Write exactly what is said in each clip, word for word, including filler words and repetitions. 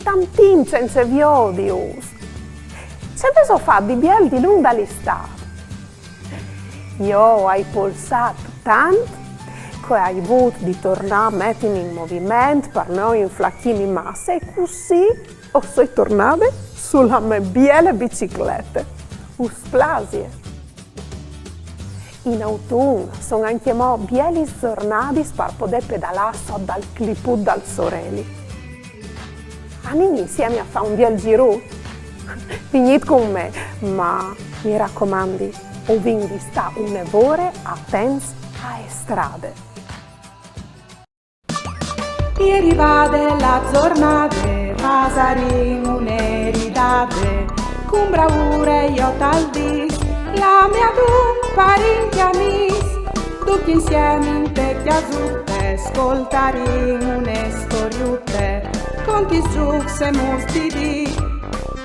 Tant timp cence viodius. Ce vêso fat di biel dilunc dal Istât? Jo o ai polsât tant che o ai vût di tornâ a metimi in moviment par no inflachimi masse, e cussì o soi tornade su la mê biele biciclete. Us plasie? In autun a son ancjemò bielis zornadis par podê pedalâ sot dal cliput dal soreli. Anìn insiemi a fâ un biel zirut? Vignît cun me, ma mi racomandi, o vin di stâ une vore atents ae strade. E rivade la zornade, pasarìn une ridade, cun braure jo tal dîs, la mê adun par i amîs, ducj insiemi inte cjasute, scoltarìn une storiute, contis zûcs e mus di dì.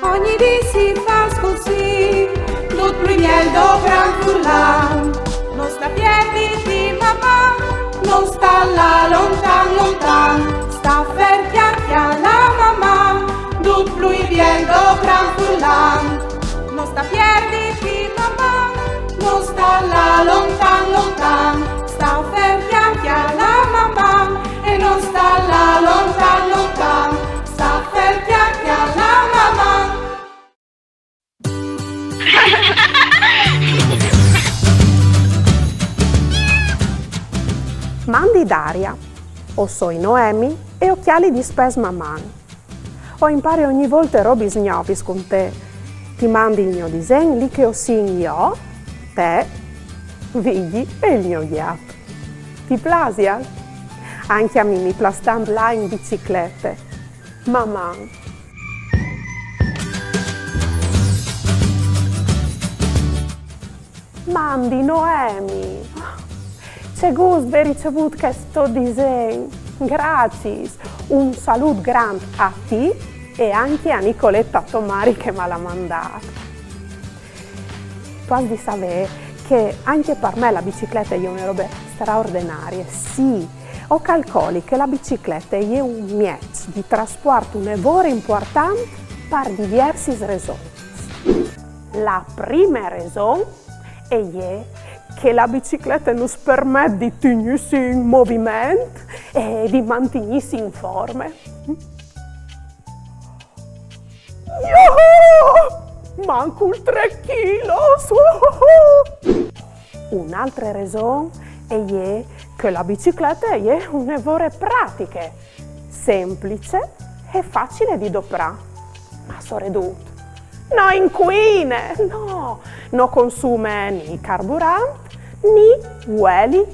Ogni dì si fâs cussì, dut plui biel dopran furlan. No sta pierditi, Maman, no sta lâ lontan, lontan. Sta fer, cjale, cjale, Maman, dut plui biel dopran furlan. No sta pierditi, Maman, no sta lâ lontan, lontan. Sta fer, cjale, cjale, Maman, e no sta lâ lontan, lontan. Sta fer, cjale, cjale, Maman. Mandi Daria, o soi Noemi e o cjali dispès Maman. O impari ogni volte robis gnovis cun te. Ti mandi il gno disen li che o sin jo, te, Vigji e il gno gjat. Ti plasial? Ancje a mi mi plâs tant lâ in biciclete. Maman. Mandi Noemi! Ce gust vê ricevût chest to disen. Graciis. Un salût grant a ti e ancje a Nicoletta, to mari, che mal à mandât. Tu âs di savê che ancje par me la biciclete e je une robe straordenarie. Sì, o calcoli che la biciclete e je un mieç di traspuart une vore impuartant par diviersis resons. La prime reson e je che la biciclete nus permet di tignîsi in moviment e di mantignîsi in forme. Juhu! Mancul trê chilos! Uhuhu! Une altre reson e je che la biciclete e je une vore pratiche, semplice e facile di doprâ. Ma soredut, no incuine, no, no consume ni carburant ni vueli,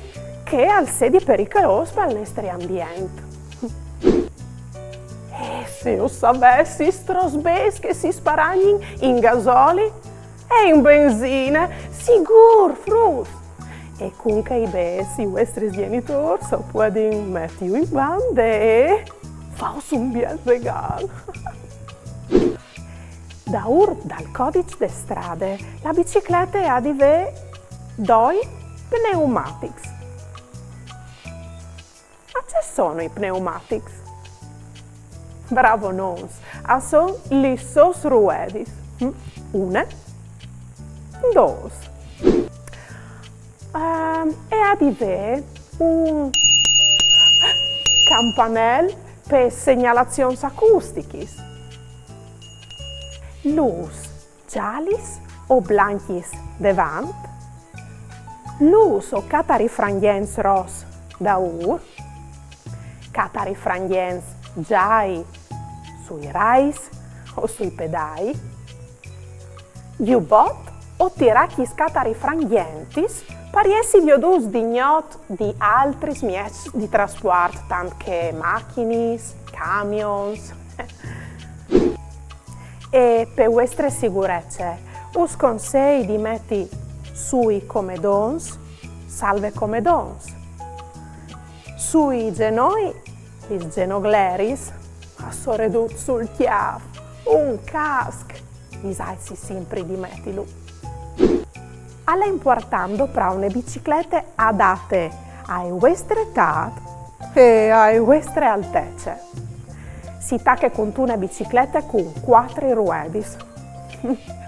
che al sedi pericolôs pal nestri ambient. E se o savessis trops bêçs che si sparagnin in gasoli e in benzine, sigûr, fruts! E cun chei bêçs i vuestris gjenitôrs o puedin meti in bande e fâus un biel regâl. Daûr dal codiç de strade, la biciclete e à di vê doi pneumatics. Ma ce sono i pneumatics? Bravonons, a son lis sôs ruedis. Mm, une, dôs. Ehm, e à di vê un campanel pes segnalazions acustichis. Lûs zalis o blancjis devant, lûs o catarifrangjents ros daûr, catarifrangjents zâi sui rais o sui pedâi, gjubot o tirachis catarifrangjentis par jessi viodûts di gnot di altris mieçs di traspuart, tant che machinis, camions. E pe vuestre sigurece, us consei di meti sui comedons, salvecomedons, sui zenoi, lis zenogleris, ma soredut sul cjâf, un casc, visaitsi simpri di metilu. Al è impuartant doprâ une biciclete adate ae vuestre etât e ae vuestre altece. Si tache cuntune biciclete cun cuatri ruedis,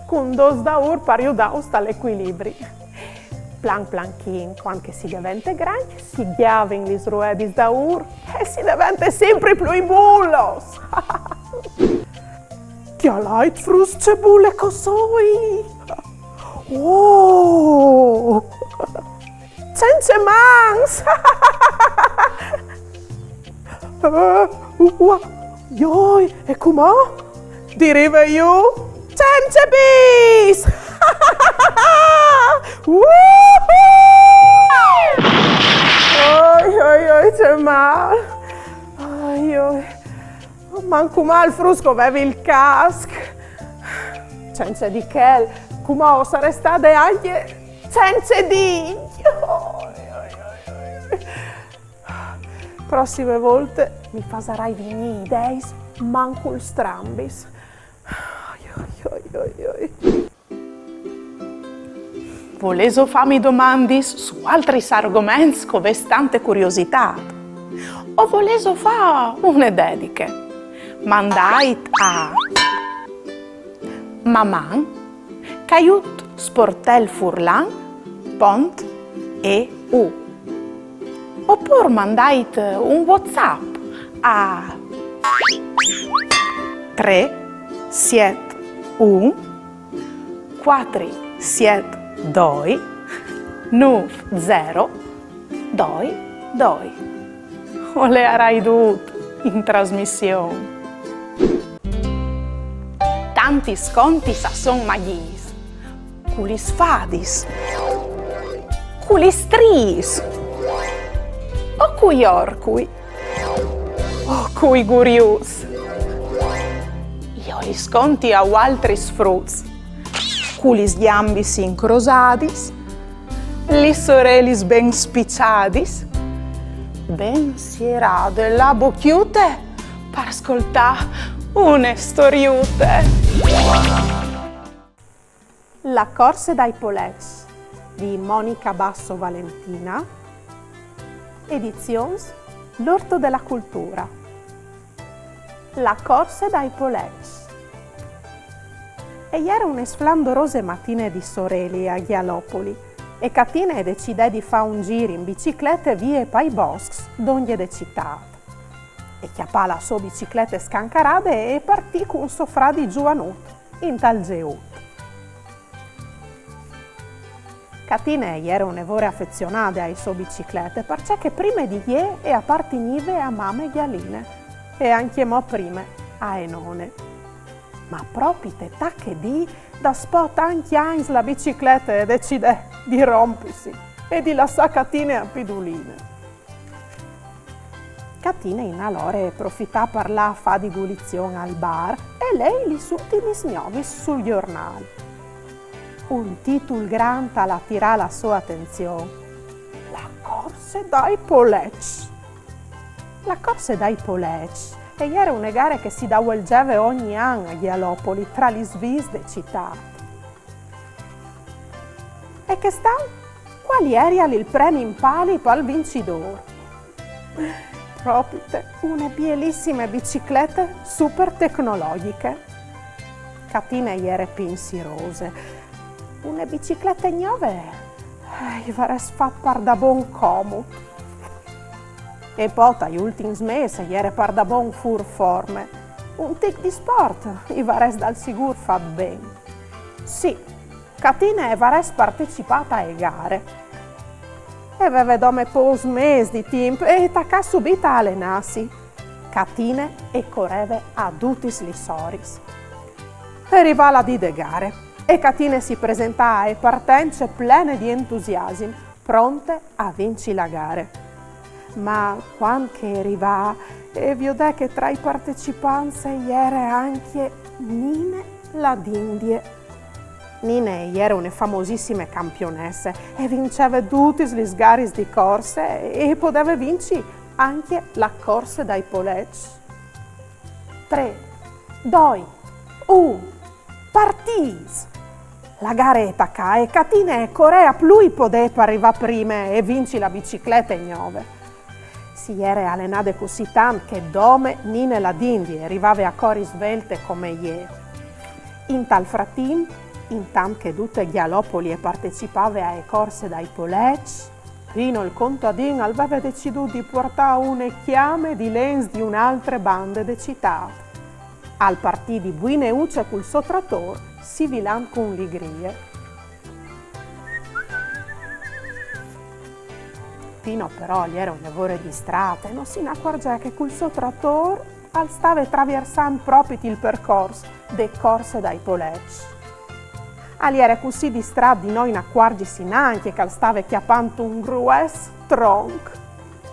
cun dôs daûr par judâus tal ecuilibri. Plan planchin, cuant che si devente grancj, si gjavin lis ruedis daûr e si devente simpri plui bulos. Cjalait, fruts, ce bule che o soi! Oh! Cence mans! Eh, ua, joi, e cumò? Di rive jù cence pîts! Uhu! Oi, oi, oi, ce mâl! Oi, oi. Mancul mâl, fruts, che o vevi il casc. Cence di chel, cumò o sarès stade ancje cence dincj. Prossime volte mi fasarai vignî ideis mancul strambis. Oi, oi, oi, oi, oi. Volêso fâmi domandis su altris argoments che o vês tante curiositât? O volêso fâ une dediche? Mandait a maman caiut sportelfurlan pont eu. Opûr mandait un WhatsApp a trê siet un cuatri siet doi nûf zero doi doi. O leiarai dut in trasmission. Tantis contis a son magjis, cu lis fadis, cu lis striis, o cui orcui, o cui guriuts. Jo lis conti a vualtris fruts, cu lis gjambis incrosadis, lis orelis ben spiçadis, ben sierade la bocjute par scoltâ une storiute. La corse dai poleçs di Monica Basso Valentina, edizions L'Orto della Cultura. La corse dai poleçs. E jere une sflandorose matine di soreli a Gjalopoli, e Catine e decidè di fâ un zîr in biciclete vie pai boscs dongje de citât. E cjapà la sô biciclete scancarade e partì cun so fradi zuanut, intal zeut. Catine e jere une vore afezionade ae sô biciclete, parcè che prime di jê e apartignive a mame gjaline, e ancjemò prime ae none. Ma propite tache dì, daspò tancj agns, la biciclete e decidè di rompisi e di lassâ Catine a piduline. Catine in alore e profità par lâ a fâ di gulizion al bar e lei lis ultimis gnovis sul gjornâl. Un titul grant al atirà la sô atenzion: La corse dai poleçs. La corse dai poleçs e jere une gare che si davolzeve ogni an a Gjalopoli tra lis viis de citât. E chest an? Cuâl jerial il premi in pali pal vincidôr? Propite, une bielissime biciclete super tecnologjiche. Catine e jere pinsirose. Une biciclete gnove, eh, i varès fat pardabon comut. E po, tai ultins mês, e jere pardabon fûr forme. Un tic di sport i varès dal sigûr fat ben. Sì, Catine e varès partecipât ae gare. E veve dome pôcs mês di timp e tacà subit a alenâsi. Catine e coreve a dutis lis oris. E rivà la dì de gare e Catine si presentà ae partence plene di entusiasim, pronte a vinci la gare. Ma cuant che e rivà, e viodè che tra i partecipants e jere ancje Nine la dindie. Nine e jere une famosissime campionesse, e vinceve dutis lis garis di corse e podeve vinci ancje la corse dai poleçs. Trê, doi, un, partîts! La gare e tacà e Catine e corè a plui podê par rivâ prime e vinci la biciclete gnove. Si jere alenade cussì tant che dome Nine la Dindie rivave a cori svelte come jê. In tal fratimp, intant che dute Ghialopolie e partecipave ae corse dai poleçs, Pino il contadin al veve decidût di puartâ une cjame di lens di une altre bande de citât. Al partì di buine uce cul so tratôr, sivilant cun ligrie. Pino però al jere une vore distrât e no si inacuarzè che cul so tratôr al stave traviersant propit il percors de corse dai poleçs. Al jere cussì distrât di no inacuarzisi nancje che al stave cjapant un grues tronc,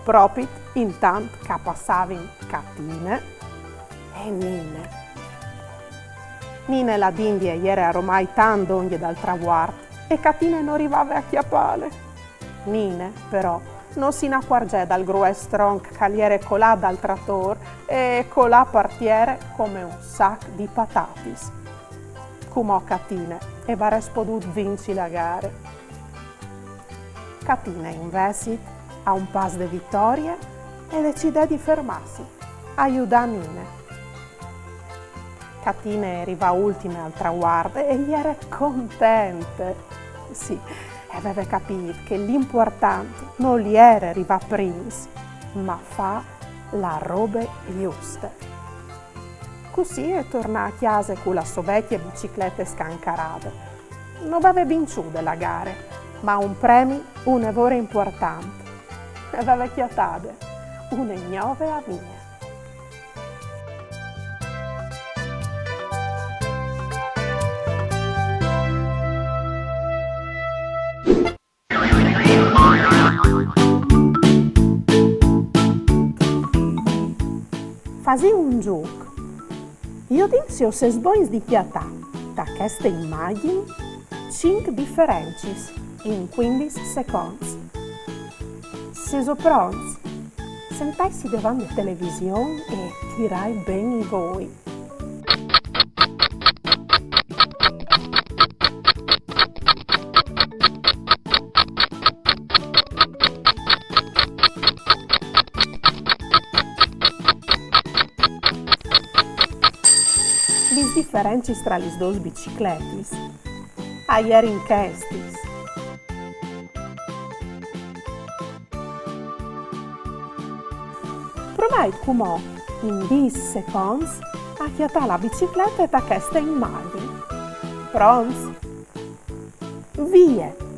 propit intant che a passavin Catine e Nine. Nine la Dindie e jere aromai tant dongje dal travuart e Catine no rivave a cjapâle. Nine, però, no si inacuarzè dal grues tronc che al jere colât dal tratôr e colât par tiere come un sac di patatis. Cumò Catine e varès podût vinci la gare. Catine, invezit, a un pas de vitorie, e decidè di fermâsi a judâ Nine. Catine e rivà ultime al travuart e e jere contente. Sì, e veve capît che l'impuartant nol jere rivâ prins, ma fâ la robe juste. Cussì e tornà a cjase cu la sô vecje biciclete scancarade. No veve vinçude la gare, ma un premi une vore impuartant. E veve cjatade une gnove amie. Fasìn un zûc. Jodìn se o sês bogns di cjatâ ta cheste imagjin cinc diferencis in cuindis seconts. Sêso pronts? Sentaitsi devant de television e tirait ben i voi. Lis diferencis tra lis dôs bicicletis a jerin chestis. Provait cumò, in dîs seconts, a cjatâ la biciclete ta cheste imagjin. Pronts? Vie!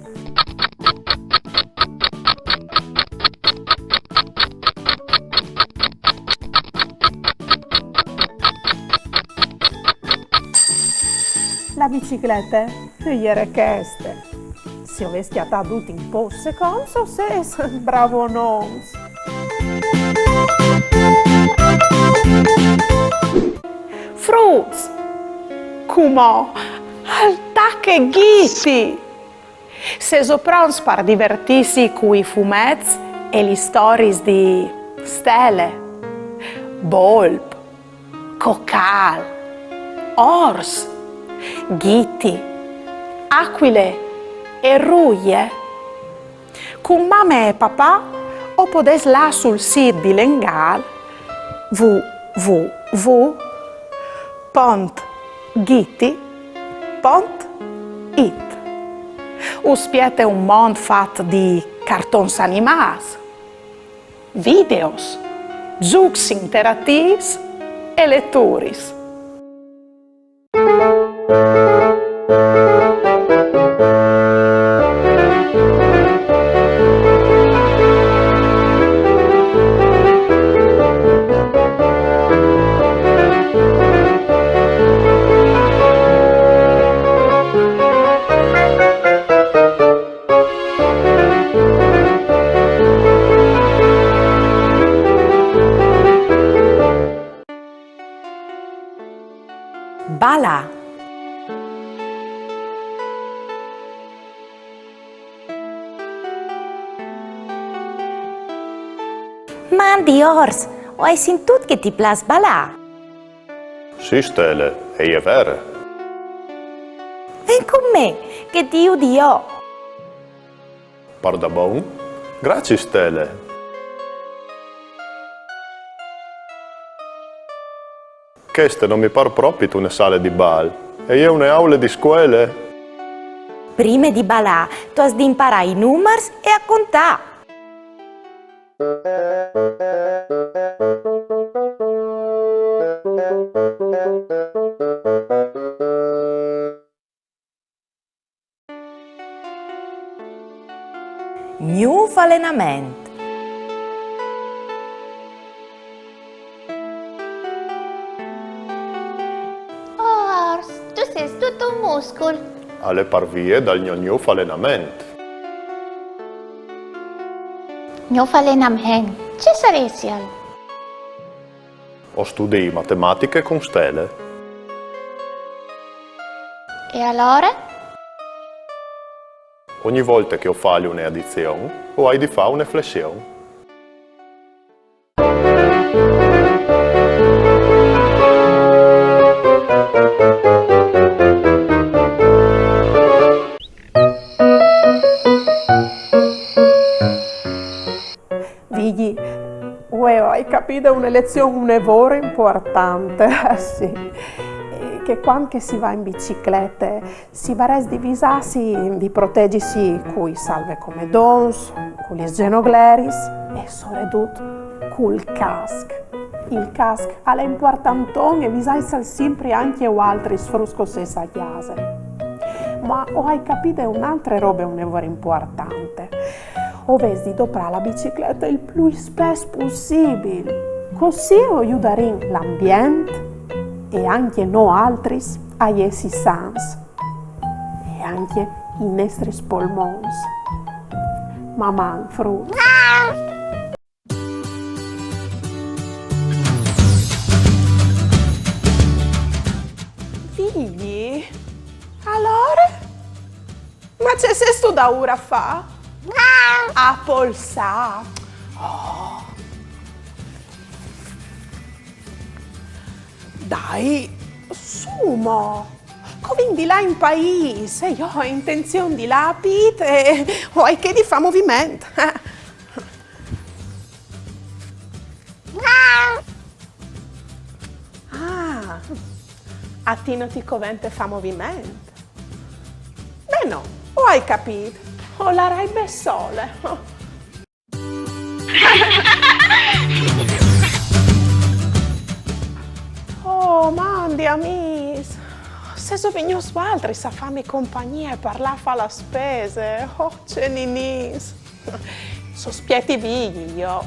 La biciclete e jere cheste. Se o vês cjatât dut in pôcs seconts, o sês bravonons. Fruts! Cumò al tache Ghiti! Sêso pronts par divertîsi cui fumets e lis storiis di Stele, Bolp, Cocâl, Ors, Ghiti, Acuile e Ruie? Cun mame e papà o podês lâ sul sît bilengâl w w w pont ghiti pont it. Us spiete un mont fat di cartons animâts, videos, zûcs interatîfs e leturis. Balâ. Mandi Ors, o ai sintût che ti plâs balâ. Sì, Stele, e je vere. Ven cun me, che ti judi jo. Pardabon? Graciis, Stele. Cheste no mi par propit une sale di bal, e je une aule di scuele. Prime di balâ, tu âs di imparâ i numars e a contâ. Gnûf alenament. Oh, Ors, tu sês dut un muscul. Al è par vie dal gno gnûf alenament. Gnûf alenament, ce saressial? O studii matematiche cun Stele. E alore? Ogni volte che o fali une adizion, o ai di fâ une flession. Vigji, vuê o ai capide une lezion une vore impuartante, sì. Eh, che cuant che si va in biciclete, si varès di visâsi di protegisi cui salvecomedons, cu lis genogleris e soredut cul casc. Il casc al è impuartanton e visaitsal simpri ancje vualtris fruts che o sês a cjase. Ma o ai capide une altre robe une vore impuartante. O vês di doprâ la biciclete il plui spes pussibil. Cussì o judarìn l'ambient e ancje noaltris a jessi sans. E ancje i nestris polmons. Maman, fruts. Vigji, alore? Ma ce sêstu daûr a fâ? A polsâ. Oh. Dai, sù mo. Che o vin di lâ in paîs, e jo o ai intenzion di lâ a pît e o ai chê di fâ moviment. Ah, a ti no ti covente fâ moviment? Ben no, o ai capît, o larai bessole. Oh, mandi, amîs! Sêso vignûts voaltris a fâmi compagnie par lâ a fâ la spese? Oh, ce ninins! Sospieti Vigji, jo.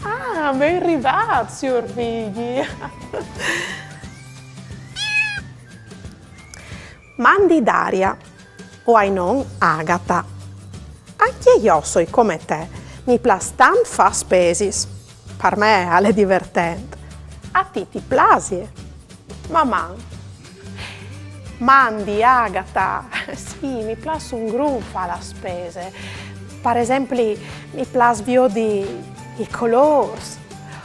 Ah, ben rivât, siôr Vigji. Mandi Daria, o ai non Agata. Ancje jo o soi come te, mi plâs tant fâ spesis. Par me al è divertent. A ti ti plasie? Maman. Mandi, Agata. Sì, mi plâs un grum fâ la spese. Par esempli, mi plâs viodi i colôrs,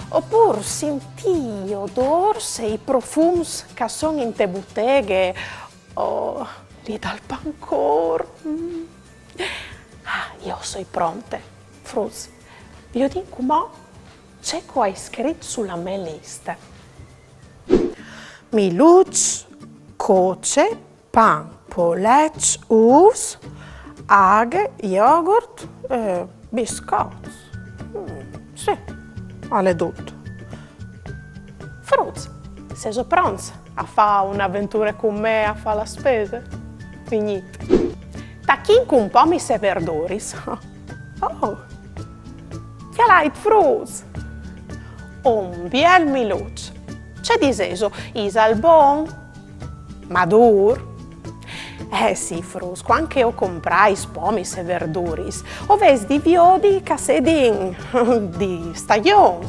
opûr sintî i odôrs e i profums che a son inte buteghe, o li dal pancôr. Mm. Ah, jo o soi pronte. Fruts, viodìn cumò ce che o ai scrit su la mê liste. Miluçs, coce, pan, poleçs, ûfs, aghe, jogurt, eh, biscots. Mm, sì, al è dut. Fruts, sêso pronts a fâ une aventure cun me a fâ la spese? Vignît. Tachìn cun pomis e verduris. Oh! Cjalait, fruts! Un biel miluç. Ce disêso, isal bon? Madûr? Eh sì, fruts, cuant che o comprais pomis e verduris, o vês di viodi che a sedin di stagjon,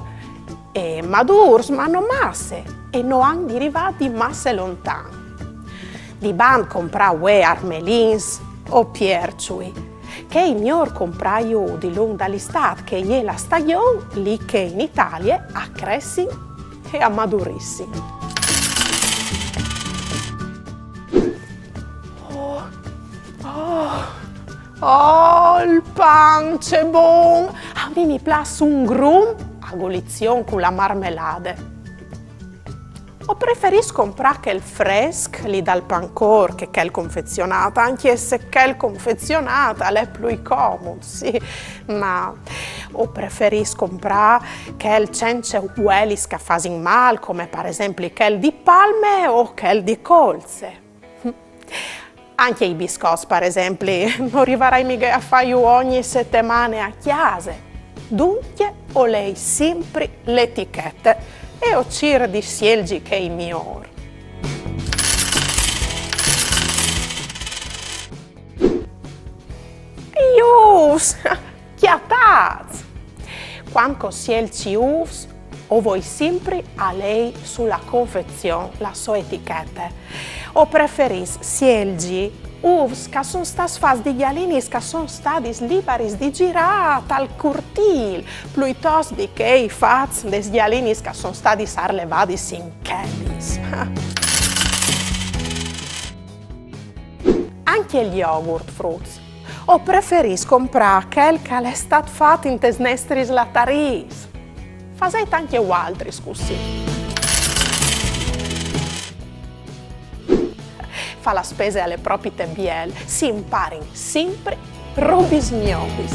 e madûrs, ma no masse, e no àn di rivâ di masse lontan. Di bant comprâ vuê armelins o pierçui, che al è miôr comprâju dilunc dal Istât, che e je la stagjon li che in Italie a cressin e a madurissin. Oh, oh, oh, il pan, ce bon! A mi mi plâs un grum a gulizion cu la marmelade. O preferìs comprâ chel fresc li dal Pancor che chel confezionât, ancje se chel confezionât al è plui comut, sì, ma o preferìs comprâ chel cence vuelis che a fasin mâl, come par esempli chel di palme o chel di colze. Ancje i biscots, par esempli, no rivarai mighe a fâju ogni setemane a cjase. Duncje o lei simpri la etichete e o cîr di sielzi chei miôr. I ûfs! Cjatâts! Cuant che o sielzi ûfs, o voi simpri a lei su la confezion la sô etichete. O preferìs sielzi ûfs che a son stâts fats di gjalinis che a son stadis liberis di zirâ tal curtîl, pluitost di chei fats des gjalinis che a son stadis arlevadis in chedis. Ancje il jogurt, fruts. O preferìs comprâ chel che al è stât fat intes nestris latarîs. Fasêt ancje vualtris cussì. Fâ la spese al è propit biel, si imparin simpri robis gnovis.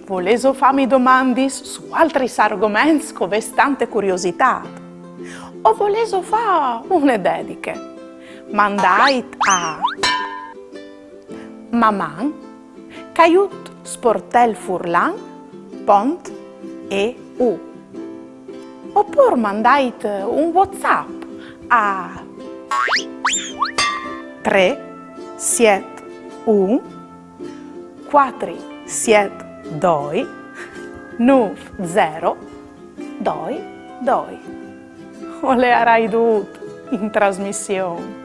Volêso fâmi domandis su altris argoments che o vês tante curiositât? O volêso fâ une dediche? Mandait a maman caiut sportelfurlan pont eu. Opûr mandait un WhatsApp a trê siet un cuatri siet doi nûf zero doi doi. O leiarai dut in trasmission.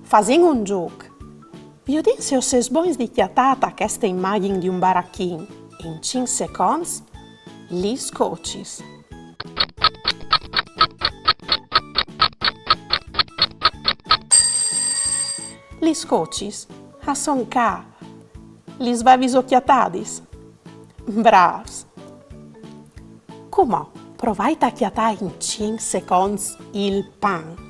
Fasìn un zûc. Viodìn se o sês bogns di cjatâ ta cheste imagjin di un barachin, in cinc seconts, lis cocis. Lis cocis a son ca. Lis veviso cjatadis? Brâfs! Cumò provait a cjatâ in cinc seconts il pan.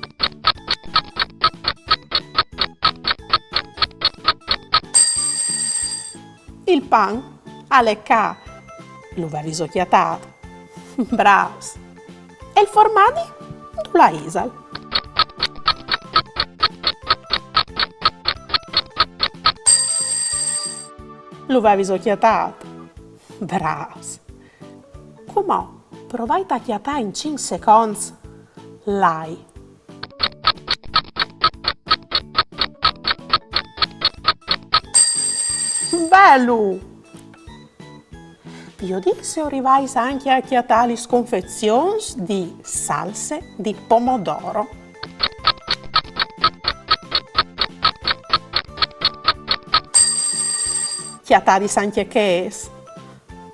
Il pan al è ca. Lu veviso cjatât? Brâfs! E il formadi? Dulà isal? Lu veviso cjatât? Brâfs! Cumò provait a cjatâ in cinc seconts l'ai. Belu! Viodìn se o rivais ancje a cjatâ lis confezions di salse di pomodoro. Cjatadis ancje chês?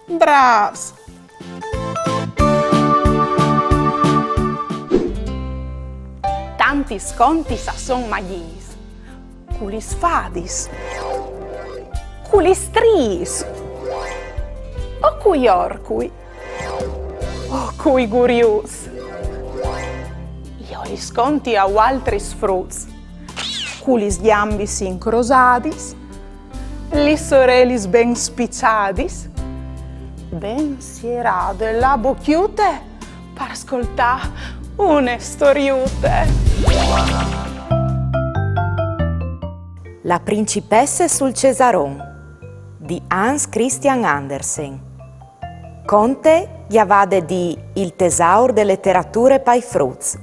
Brâfs! Tantis contis a son magjiis. Cu lis fadis, cu lis striis, o cui orcui, o cui guriuts. Jo lis conti a vualtris fruts, cu lis gjambis incrosadis, lis orelis ben spiçadis, ben sierade la bocjute par scoltâ une storiute. La principesse sul cesaron di Hans Christian Andersen. Conte gjavade di Il tesaur de leterature pai fruts.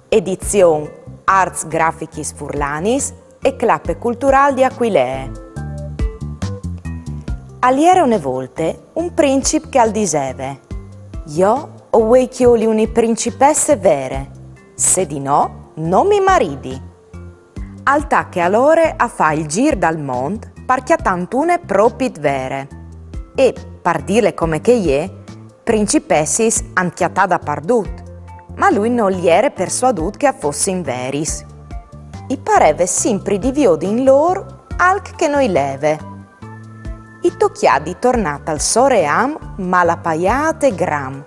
Edizion Arts Grafichis Furlanis e Clape Culturâl di Aquilee. Al jere une volte un princip che al diseve: «Jo o vuei cjoli une principesse vere, se di no, no mi maridi.» Al tache alore a fâ il zîr dal mont par cjatântune propit vere. E, par dîle come che e je, principessis a 'nd cjatà dapardut, ma lui nol jere persuadût che a fossin veris. I pareve simpri di viodi in lôr alc che no i leve. I tocjà di tornâ tal so ream malapaiât e gram,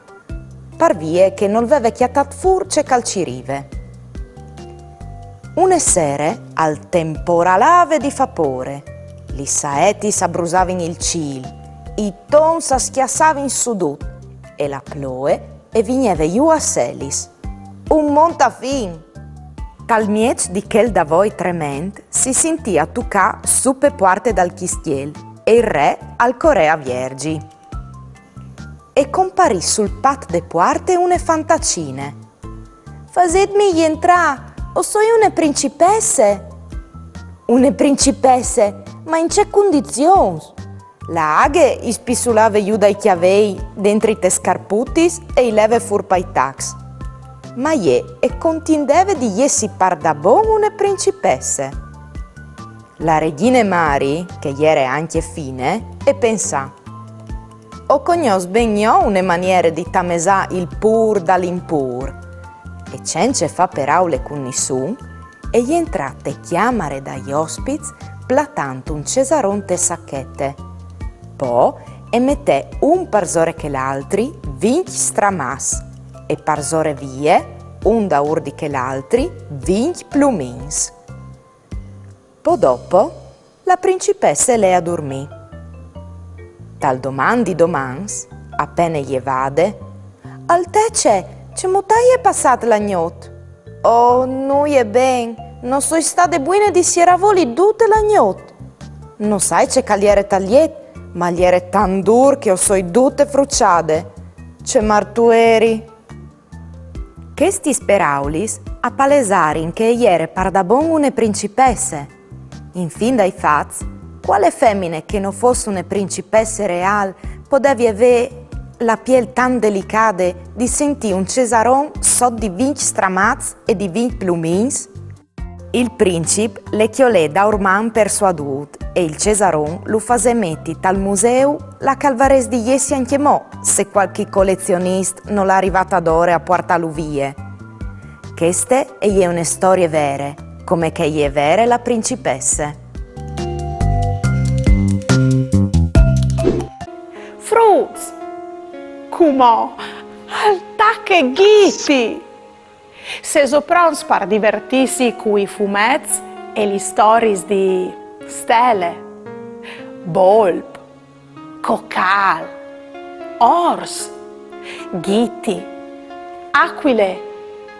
par vie che nol veve cjatât fûr ce che al cirive. Une sere al temporalave di fâ pôre, lis saetis a brusavin il cîl, i tons a scjassavin sù dut e la ploie e vigneve jù a selis. Un montafin! Tal mieç di chel davoi trement si sintì a tucâ sù pe puarte dal cjistiel e il re al corè a vierzi. E comparì sul pat de puarte une fantacine. Fasêtmi jentrâ, o soi une principesse! Une principesse? Ma in ce cundizions? La aghe i spissulave jù dai cjavei dentri tes scarputis e i leve fûr pai tacs. Ma jê e contindeve di jessi pardabon une principesse. La regjine mari, che e jere ancje fine, e pensà: O cognòs ben jo une maniere di tamesâ il pûr dal impûr. E cence fâ peraule cun nissun, e jentrà te cjamare dai ospits platant un cesaron te sachete. Po e metè un parsore chel altri vincj stramats, e parsore vie, un daûr di chel altri, vincj plumins. Po dopo, la principesse e lè a durmî. Tal doman di domans, a pene jevade: Altece, cemût aie passât la gnot? Oh, nuie ben, no soi stade buine di sierâ voli dute la gnot. No sai ce che al jere tal jet, ma al jere tant dûr che o soi dute fruçade. Ce martueri! Chestis peraulis a palesarin che e jere pardabon une principesse. In fin dai fats, cuale femine che no fos une principesse reâl podevi vê la piel tant delicade di sintî un cesaron sot di vincj stramats e di vincj plumins? Il princip le cjolè daurman persuadût e il cesaron lu fasè meti tal museu là che al varès di jessi ancjemò, se cualchi colezionist nol à rivât adore a puartâlu vie. Cheste e je une storie vere, come che e je vere la principesse. Fruts! Cumò al tache Ghiti! Sêso pronts par divertîsi cui fumets e lis storiis di Stele, Bolp, Cocâl, Ors, Ghiti, Acuile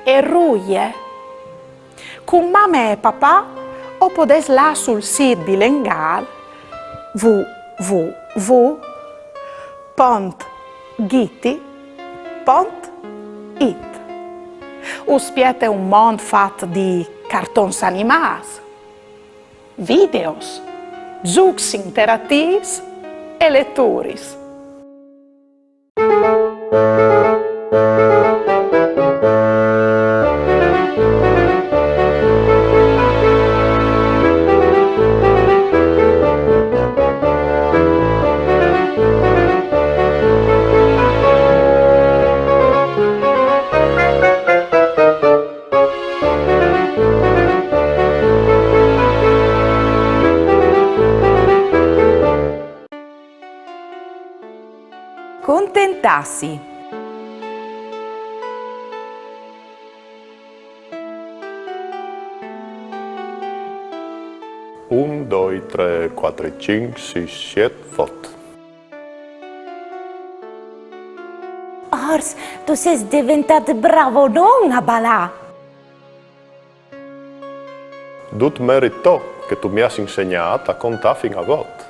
e Ruie? Cun mame e papà o podês lâ sul sît bilengâl w w w pont ghiti pont it. Us spiete un mont fat di cartons animâts, videos, zûcs interatîfs e leturis. Contentâsi. Un, doi, trê, cuatri, cinc, sîs, siet, vot. Ors, tu sês deventât bravonon a balâ! Dut merit to, che tu mi âs insegnât a contâ fin a vot.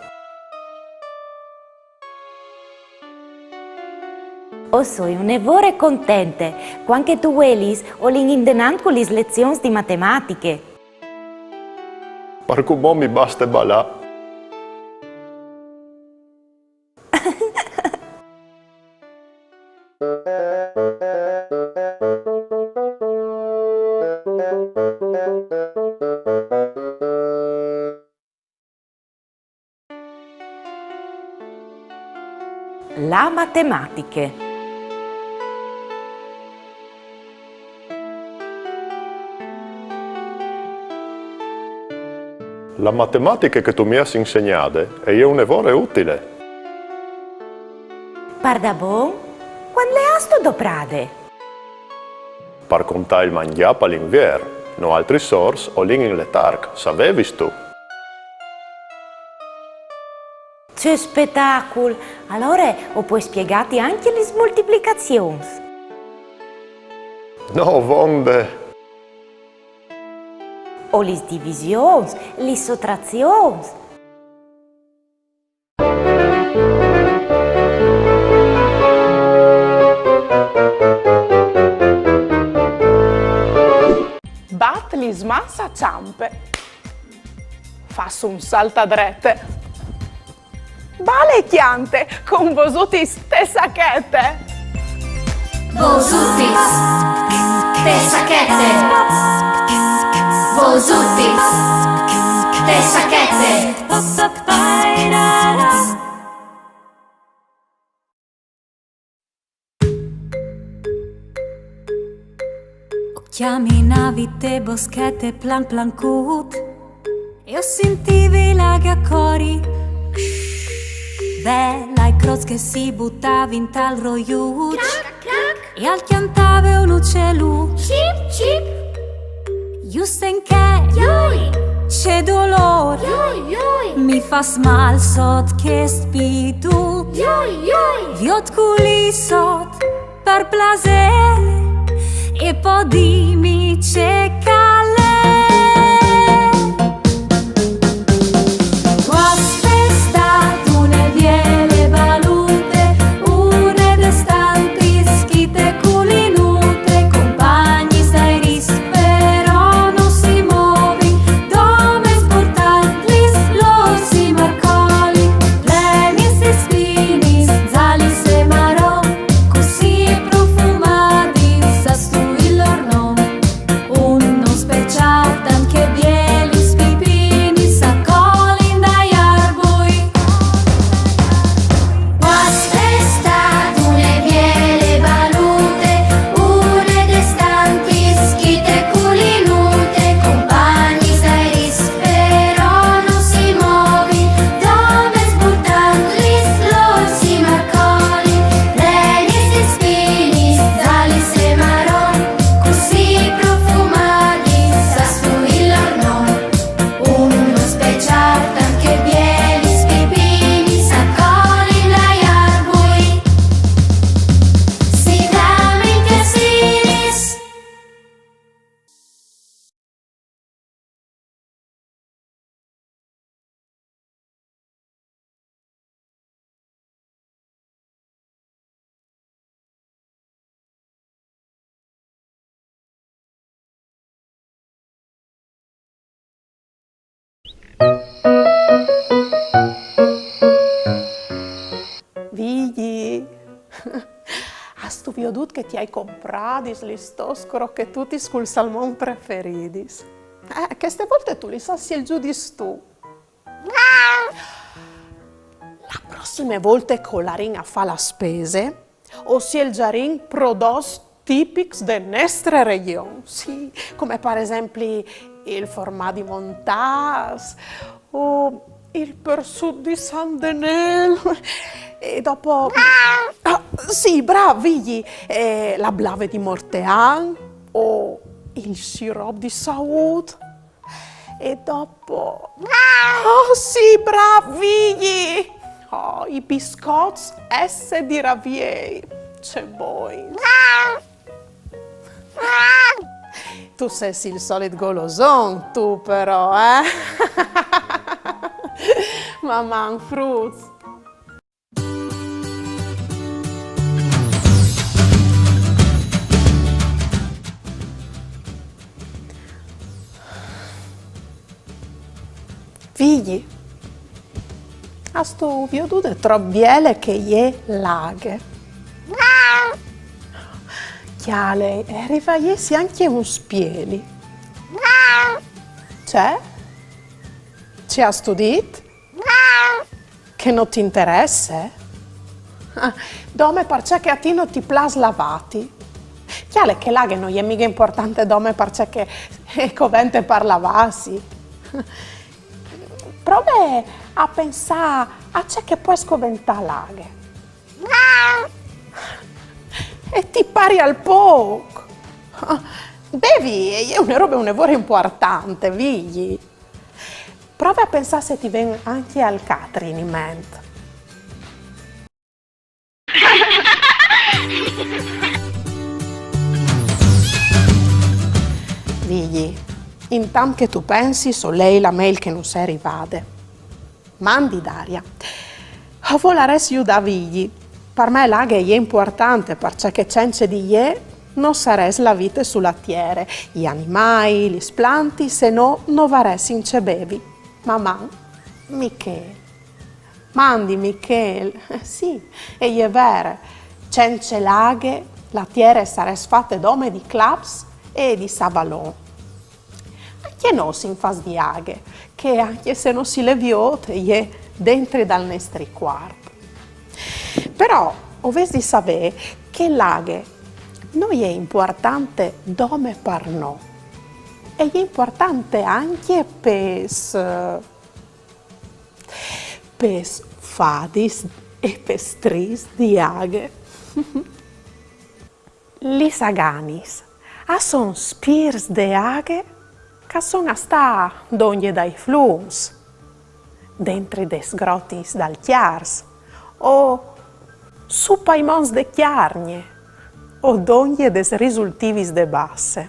O soi une vore contente. Cuant che tu vuelis, o lin indenant cu lis lezions di matematiche. Par cumò mi baste balâ. La matematiche. La matematiche che tu mi âs insegnade e je une vore utile. Pardabon? Cuant le âstu doprade? Par contâ il mangjâ pal Invier, noaltris ors o lin in letarc, savevistu? Ce spetacul! Alore o pues spiegâti ancje lis multiplicazions. No, vonde! O lis divisions, lis sotrazions. Bat lis mans a çampe. Fâs un salt a drete. Bale e cjante cun Vosutis te sachete. Vosutis te sachete. Vosutis te sachete. O cjaminavi te boschete plan plan cut e o sintivi la aghe a cori. Ve, la crôs che si butavin tal roiut. Crac, crac. E al cjantave un ucelut. Cip, cip. Just in chê. Joi. Ce dolôr. Joi, joi. Mi fâs mâl sot chest pidut. Joi, joi. Viôt culì sot par plasê e po dimi ce che al è. Tu âs pestât une biele balute, une des tantis chi te culin nute, compagnis dai ris però no si movin, dome sburtantlis lôr si marcolin, plenis di spinis, zalis e maron, cussì profumadis, sâstu il lôr non? Un non speciâl, tant che bielis pipinis a colin dai arbui. Tu âs pestât une biele balute, une des tantis chi te culin nute, compagnis dai ris però no si movin, dome sburtantlis lôr si marcolin, plenis di spinis, zalis e maron, cussì profumadis, sâstu il lôr non? Un non speciâl, tant che bielis pipinis a colin dai arbui. Si clamin cassinis. Vigji, âstu viodût che ti ai compradis lis tôs crochetutis cul salmon preferidis? Eh, cheste volte tu lis âs sielzudis tu. La prossime volte che o larìn a fâ la spese, o sielzarìn prodots tipics de nestre regjon, sì, come par esempli il formadi montâs o il persut di San Denêl. E dopo... Ah, sì, brâf, Vigji, eh, la blave di Mortean o il sirop di saût. E dopo... Oh, sì, brâf, Vigji! Oh, i biscots esse di Raviei. Ce bogns. Tu sês il solit goloson, tu però, eh? Maman, fruts. Vigji, âstu viodude trop biele che e je la aghe? Cjale, e rive a jessi ancje un spieli. Ce? Ce âstu dit? Che no ti interesse? Ah, dome parcè che a ti no ti plâs lavâti. Cjale che la aghe no je mighe impuartante dome parcè che e covente par lavâsi. Prove a pensâ a ce che pues coventâ la aghe. E ti parial pôc? Bevi e je une robe une vore impuartante, Vigji. Prove a pensâ se ti ven ancje alc altri in ment. Vigji, intant che tu pensis, o lei la mail che nus è rivade. Mandi Daria. O volarès judâ Vigji. Par me la aghe e je impuartante, parcè che cence di jê no sarès la vite su la tiere. I animâi, lis plantis, se no, no varessin ce bevi. Maman, Michêl. Mandi, Michêl. Eh, sì, e je vere. Cence la aghe, la tiere e sarès fate dome di claps e di savalon. Ancje nô o sin fats di aghe, che ancje se no si le viôt, e je dentri dal nestri cuarp. Però o vês di savê che la aghe no je impuartante dome par nô. E je impuartante ancje pes, pes fadis e pes striis di aghe. Lis aganis a son spirts de aghe che a son a stâ dongje dai flums, dentri des grotis dal Cjars, o su pai monts de Cjargne, o dongje des risultivis de Basse.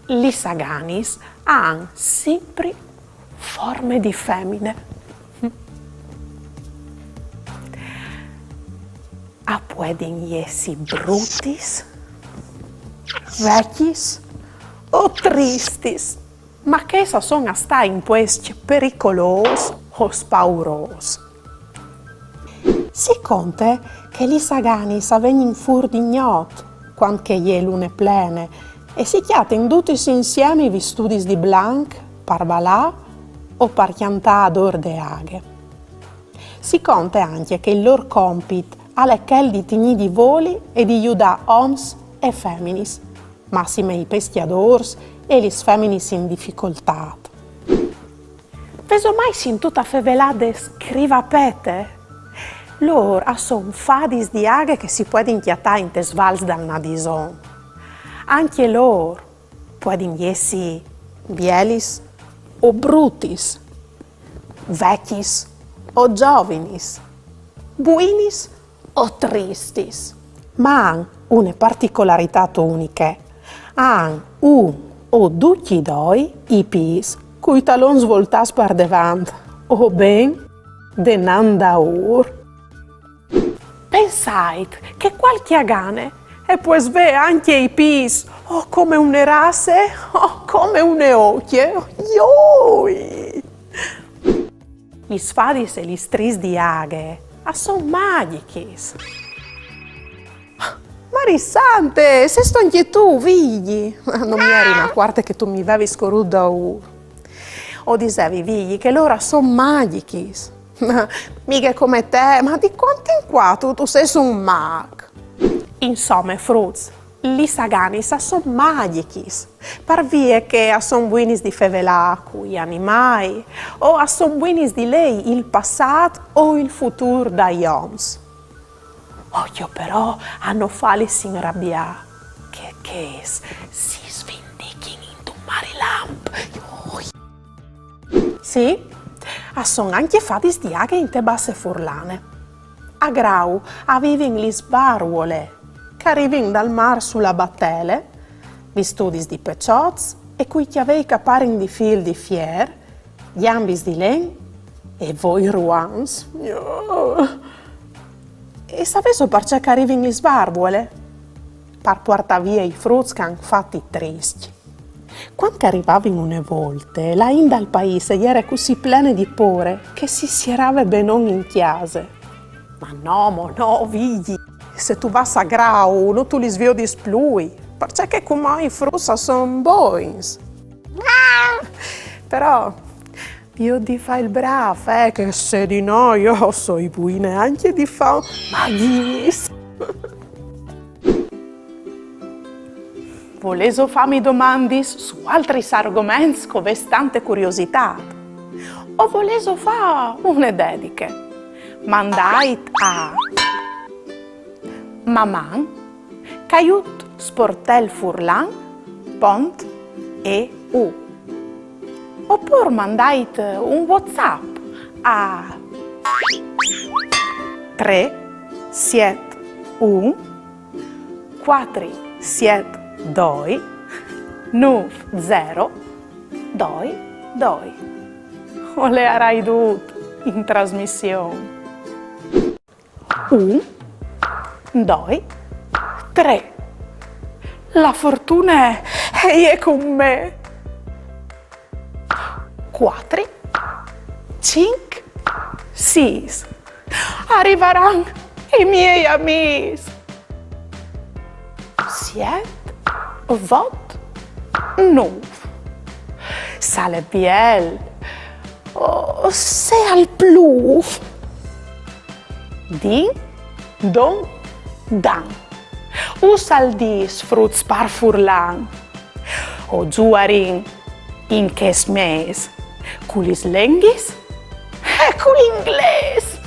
Lis aganis a àn simpri forme di femine. A puedin jessi brutis, vecjis o tristis, ma chês a son a stâ in puescj pericolôs o spaurôs. Si conte che lis aganis a vegnin fûr di gnot, cuant che e je lune plene, e si cjatin dutis insiemi vistudis di blanc par balâ o par cjantâ adôr de aghe. Si conte ancje che il lôr compit al è chel di tignî di voli e di judâ oms e feminis, massime i pescjadôrs e lis feminis in dificoltât. Vêso mai sintût a fevelâ des crivapete? Lôr a son fadis di aghe che si puedin cjatâ intes vals dal Nadison. Ancje lôr puedin jessi bielis o brutis, vecjis o zovinis, buinis o tristis. Ma a àn une particolaritât uniche. A àn un o ducj i doi i pîts cui talons voltâts par devant, o ben denant daûr. Pensait che cualchi agane e pues vê ancje i pîts o come une rasse o come une ocje. Joi! Lis fadis e lis striis di aghe a son magjichis. Marie Sante, sêstu ancje tu, Vigji? No mi jeri inacuarte che tu mi vevis corût daûr. O disevi, Vigji, che lôr a son magjichis. Mighe come te, ma di cuant in cuant tu, tu sês un mâc. Insome, fruts, lis aganis a son magjichis, par vie che a son buinis di fevelâ cui animâi, o a son buinis di lei il passât o il futûr dai oms. Ocjo però a no fâlis inrabiâ, che chês si svindichin intun marilamp. Joi! Sì, a son ancje fadis di aghe inte Basse furlane. A Grau a vivin lis barvole, che a rivin dal mâr su la batele, vistudis di peçots e cui cjavei che a parin di fîl di fier, gjambis di len e voi ruants. E savêso parcè che a rivin lis barvole? Par puartâ vie i fruts che a àn fat i triscj. Cuant che a rivavin une volte, la int dal paîs e jere cussì plene di pôre che si sierave benon in cjase. Ma no, mo no, Vigji, se tu vâs a Grau, no tu lis viodis plui, parcè che cumò i fruts a son bogns. Però viôt di fâ il brâf, eh, che se di no jo o soi buine ancje di fâ magjiis. Volêso fâmi domandis su altris argoments che o vês tante curiositât? O volêso fâ une dediche? Mandait a maman caiut sportel furlan pont eu. Opûr mandait un WhatsApp a trê siet un cuatri siet doi nûf zero doi doi. O leiarai dut in trasmission. Un, doi, trê. La fortune e je cun me. Cuatri, cinc, sîs. A rivaran i miei amîs. Siet, vot, nûf. Se al è biel o se al plûf. Din, don, dan. Us al dîs fruts par furlan. O zuarìn in chest mês cu lis lenghis e cul inglês.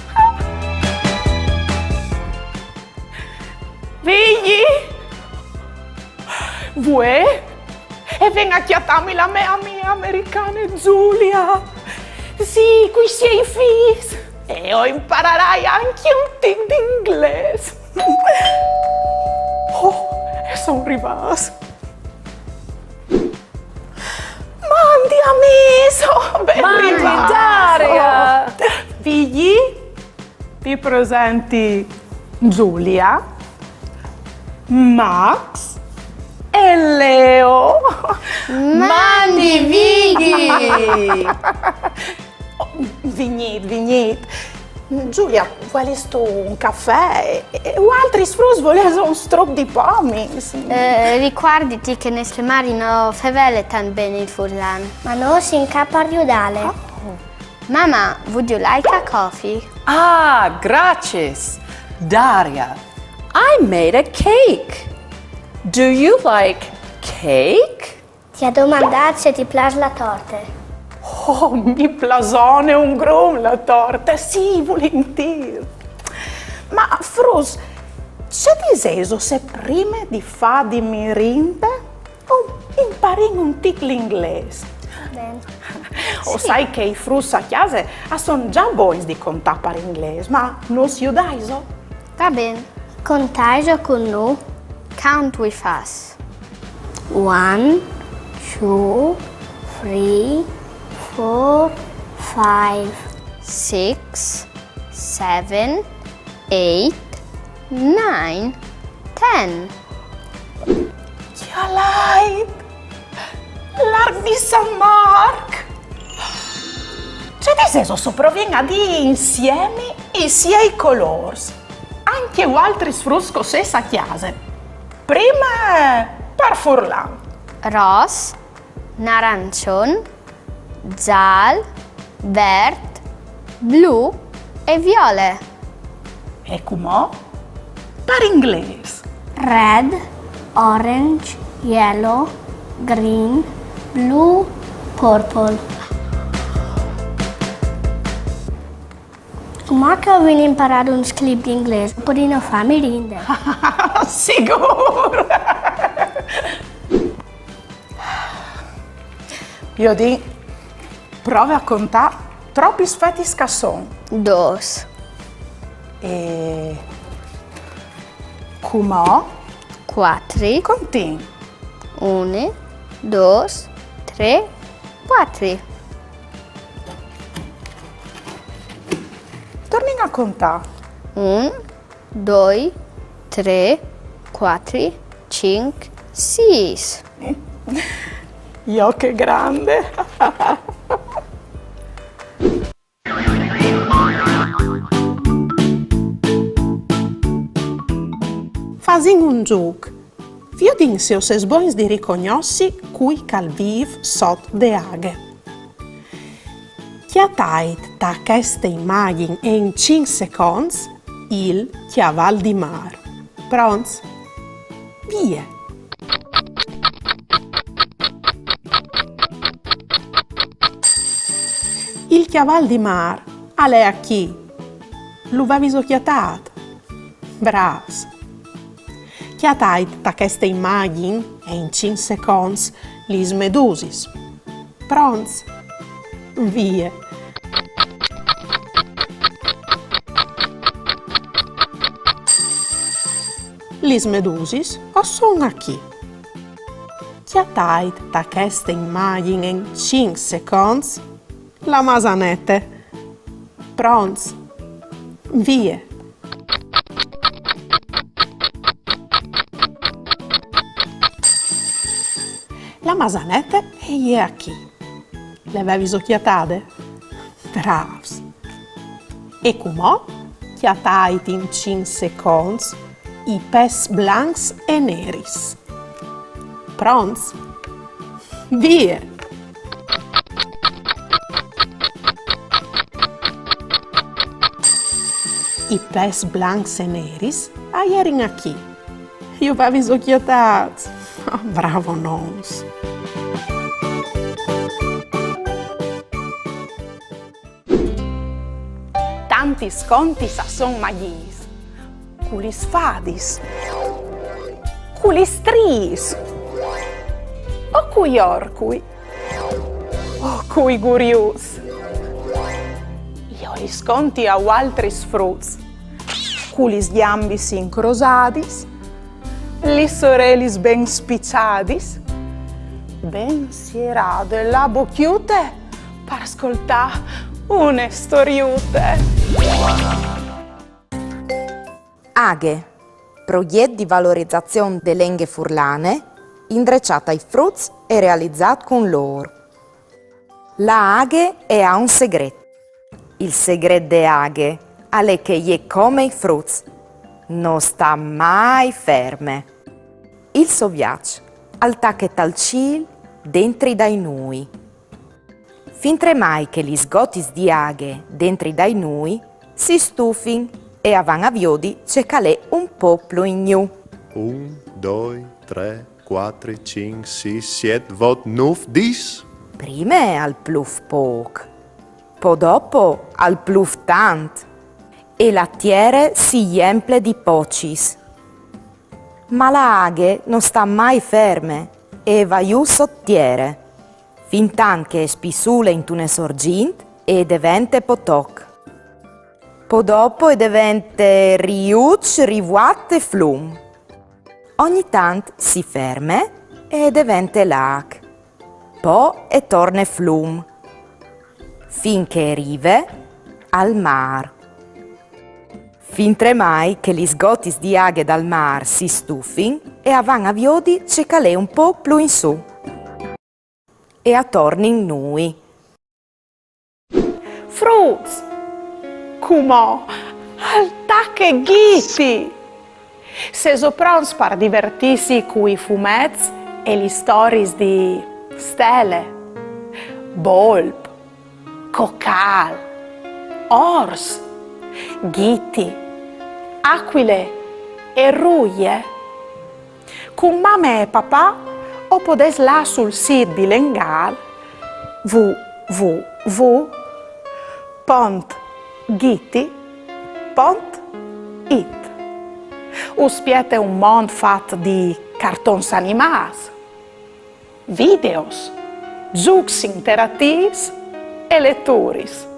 Vigji, vuê e ven a cjatâmi la mê amie americane Giulia. Sì, cui siei fîs. E o impararai ancje un tic di inglês. Oh, e son rivâts. Mandi amîs, oh, ben rivâts. Mandi, Daria. Vigji, ti presenti Giulia, Max e Leo. Mandi, Vigji. Oh, vignît, vignît. Giulia, vuelistu un cafè? E, e voaltris fruts volêso un struc di pomis? Eh, ricuarditi che nestre mari no fevele tant ben il furlan. Ma nô o sin ca par judâle. Oh. Mama, would you like a coffee? Ah, graciis. Daria, I made a cake. Do you like cake? Ti à domandât se ti plâs la torte. Oh, mi plasone un grum la torte, sì, vulintîr. Ma fruts, ce disêso se prime di fâ di mirinde o imparìn un tic l'inglês? Ben. O sai che i fruts a cjase a son za bogns di contâ par inglês, ma nus judaiso? Va ben. Contaiso cun nô. Count with us. One, two, three, four, five, six, seven, eight, nine, ten. Cjalait! L'arc di San Marc! Ce disêso se o provìn a dî insiemi i siei colôrs? Ancje voaltris fruts che o sês a cjase. Prime par furlan. Ros, narançon, zâl, vert, blu e viole. E cumò? Par inglês. Red, orange, yellow, green, blue, purple. Cumò che o vin imparât un sclip di inglês, o podìn fâ mirinde. Sigûr! Viodìn, prove a contâ tropis fetis che a son. Dôs. E cumò? Cuatri. Contìn. Une, dôs, trê, cuatri. Tornìn a contâ. Un, doi, trê, cuatri, cinc, sîs. Jo ce grande! Fasìn un zûc. Viodìn se o sês bogns di ricognossi cui che al vîf sot de aghe. Cjatait ta cheste imagjin e in cinc seconts il cjaval di mâr. Pronts? Vie! Il Cjaval di mâr al è achì. Lu veviso cjatât? Brâfs! Cjatait ta cheste imagjin e in cinc seconts lis medusis. Pronts? Vie! Lis medusis o son achì. Cjatait ta cheste imagjin e in cinc seconts la masanete. Pronts? Vie! La masanete e je achì. Le veviso cjatade? Brâfs! E cumò cjatait in cinc seconts i pes blancs e neris. Pronts? Vie! I pes blancs e neris a jerin achì. Ju veviso cjatâts? Ah, bravonons! Tantis contis a son magjis, cu lis fadis, cu lis striis, o cui orcui, o cui guriuts. Jo lis conti a vualtris fruts, cu lis gjambis incrosadis, lis orelis ben spiçadis, ben sierade la bocjute par scoltâ une storiute. Aghe, progjet di valorizazion de lenghe furlane, indreçât ai fruts e realizât cun lôr. La aghe e à un segret. Il segret de aghe al è che e je come i fruts, no sta mai ferme. Il so viaç al tache tal cîl dentri dai nûi. Fintremai che lis gotis di aghe dentri dai nûi si stufin e a van a viodi ce che al è un pôc plui in gnù. Un, doi, trê, cuatri, cinc, sîs, siet, vot, nûf, dîs. Prime al plûf pôc, po dopo al plûf tant e la tiere si jemple di pocis. Ma la aghe no sta mai ferme e e va jù sot tiere, fintant che e spissule intune sorgjint e e devente potoc. Po dopo e devente riuç, rivuat e flum. Ogni tant si ferme e e devente lâc. Po e torne flum, fin che e rive al mâr. Fintremai che lis gotis di aghe dal mâr si stufin e a van a viodi ce che al è un pôc plui in sù. E a tornin nûi. Fruts! Cumò al tache Ghiti! Sêso pronts par divertîsi cui fumets e lis storiis di Stele, Bolp, Cocâl, Ors, Ghiti, Acuile e Ruie? Cun mame e papà o podês lâ sul sît bilengâl w w w pont ghiti pont it. Us spiete un mont fat di cartons animâts, videos, zûcs interatîfs e leturis.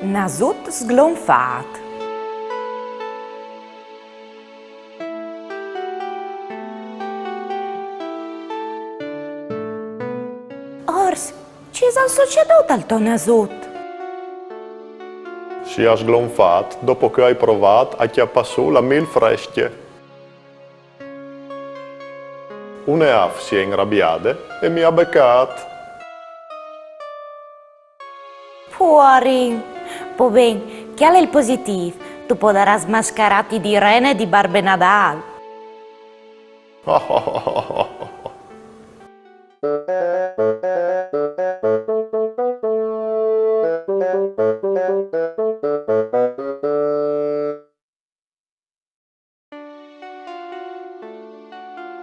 Nasut sglonfât. Ors, ce isal sucedût al to nasut? Si à sglonfât dopo che o ai provât a cjapâ sù la mîl frescje. Une âf si è inrabiade e mi à becât. Boring. Po ben, cjale il positîf, tu podarâs mascarâti di rene e di Barbe Nadâl.